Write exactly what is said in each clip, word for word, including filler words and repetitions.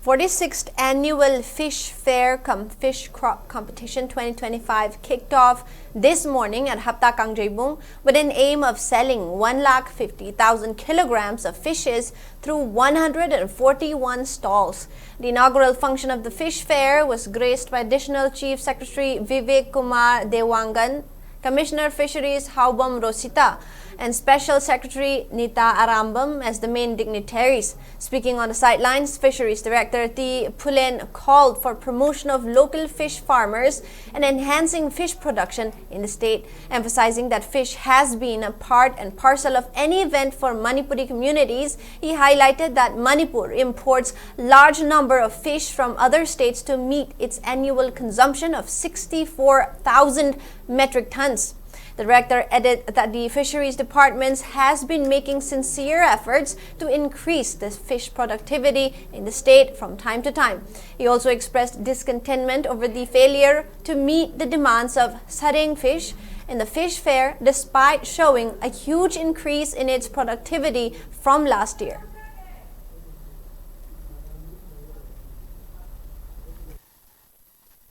Forty-sixth Annual Fish Fair cum Fish Crop Competition twenty twenty-five kicked off this morning at Hapta Kangjeibung with an aim of selling one lakh fifty thousand kilograms of fishes through one hundred forty-one stalls. The inaugural function of the Fish Fair was graced by Additional Chief Secretary Vivek Kumar Dewangan, Commissioner Fisheries Haobam Rosita, and Special Secretary Nita Arambam as the main dignitaries. Speaking on the sidelines, Fisheries Director T Phulen called for promotion of local fish farmers and enhancing fish production in the state, emphasizing that fish has been a part and parcel of any event for Manipuri communities. He highlighted that Manipur imports large number of fish from other states to meet its annual consumption of sixty-four thousand metric tons. The director added that the Fisheries Department has been making sincere efforts to increase the fish productivity in the state from time to time. He also expressed discontentment over the failure to meet the demands of Sareng fish in the fish fair, despite showing a huge increase in its productivity from last year.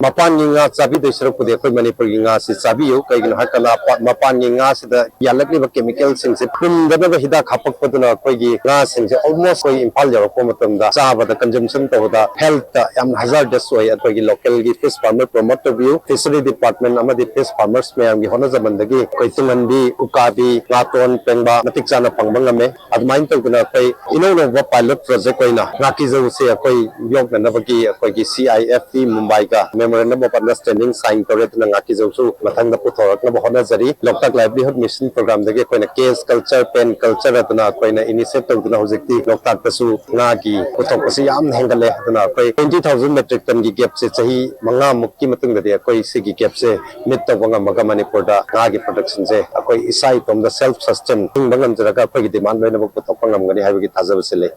ꯃꯄꯥꯟꯒꯤ ꯉꯥ ꯆꯥꯕꯤꯗꯣꯏ ꯁꯔꯨꯛꯄꯨꯗꯤ ꯑꯩꯈꯣꯏ ꯃꯅꯤꯄꯨꯔꯒꯤ ꯉꯥꯁꯤ ꯆꯥꯕꯤꯌꯨ꯫ ꯀꯩꯒꯤꯅꯣ ꯍꯥꯏꯔꯀꯥꯟꯗ ꯃꯄꯥꯟꯒꯤ ꯉꯥꯁꯤꯗ ꯌꯥꯜꯂꯛꯂꯤꯕ ꯀꯦꯃꯤꯀꯦꯜꯁꯤꯡꯁꯦ ꯄꯨꯝꯗꯅꯕ ꯍꯤꯗꯥꯛ ꯍꯥꯞꯄꯛꯄꯗꯨꯅ ꯑꯩꯈꯣꯏꯒꯤ ꯉꯥꯁꯤꯡꯁꯦ almost ꯑꯩꯈꯣꯏ ꯏꯝꯐꯥꯜ ꯌꯧꯔꯛꯄ ꯃꯇꯝꯗ ꯆꯥꯕꯗ consumption ꯇꯧꯕꯗ healthꯇ ꯌꯥꯝꯅ hazardous ꯑꯣꯏ꯫ ꯑꯩꯈꯣꯏꯒꯤ localꯒꯤ fish farmer promote ꯇꯧꯕꯤꯌꯨ꯫ Fishery Department ꯑꯃꯗꯤ fish farmers ꯃꯌꯥꯝꯒꯤ ꯍꯣꯠꯅꯖꯃꯟꯗꯒꯤ ꯑꯩꯈꯣꯏ ꯇꯨꯡꯍꯟꯕꯤ, ꯎꯀꯥꯕꯤ, ꯉꯥꯇꯣꯟ, ꯄꯦꯡꯕꯥ ꯃꯇꯤꯛ ꯆꯥꯅ ꯐꯪꯕ ꯉꯝꯃꯦ꯫ ꯑꯗꯨꯃꯥꯏꯅ ꯇꯧꯗꯅ ꯑꯩꯈꯣꯏ ꯏꯅꯧ ꯅꯧꯕ pilot project ꯑꯣꯏꯅ ꯉꯥꯀꯤꯖꯧꯁꯦ ꯑꯩꯈꯣꯏ ꯌꯣꯛꯅꯅꯕꯒꯤ ꯑꯩꯈꯣꯏꯒꯤ C I F T Mumbai ꯒ memorandum of understanding sign ꯇꯧꯔꯦ꯫ ꯑꯗꯨꯅ ꯉꯥꯀꯤꯖꯧꯁꯨ ꯃꯊꯪꯗ ꯄꯨꯊꯣꯔꯛꯅꯕ ꯍꯣꯠꯅꯖꯔꯤ꯫ Loktak Livelihood Mission Programꯗꯒꯤ ꯑꯩꯈꯣꯏꯅ cage culture, pen culture ꯑꯗꯨꯅ ꯑꯩꯈꯣꯏꯅ initiate ꯇꯧꯗꯨꯅ ꯍꯧꯖꯤꯛꯇꯤ ꯂꯣꯛꯇꯥꯛꯇꯁꯨ ꯉꯥꯒꯤ ꯄꯨꯊꯣꯛꯄꯁꯤ ꯌꯥꯝꯅ ꯍꯦꯟꯒꯠꯂꯦ꯫ ꯑꯗꯨꯅ ꯑꯩꯈꯣꯏ twenty thousand metric tonꯒꯤ gapꯁꯦ ꯆꯍꯤ ꯃꯉꯥꯃꯨꯛꯀꯤ ꯃꯇꯨꯡꯗꯗꯤ ꯑꯩꯈꯣꯏ ꯁꯤꯒꯤ gapꯁꯦ meet ꯇꯧꯕ ꯉꯝꯃꯒ ꯃꯅꯤꯄꯨꯔꯗ ꯉꯥꯒꯤ productionꯁꯦ ꯑꯩꯈꯣꯏ ꯏꯁꯥ ꯏꯇꯣꯝꯗ self sustain ꯍꯤꯡꯕ ꯉꯝꯖꯔꯒ ꯑꯩꯈꯣꯏꯒꯤ demand ꯂꯣꯏꯅꯃꯛ ꯄꯨꯊꯣꯛꯄ ꯉꯝꯒꯅꯤ ꯍꯥꯏꯕꯒꯤ ꯊꯥꯖꯕꯁꯤ ꯂꯩ꯫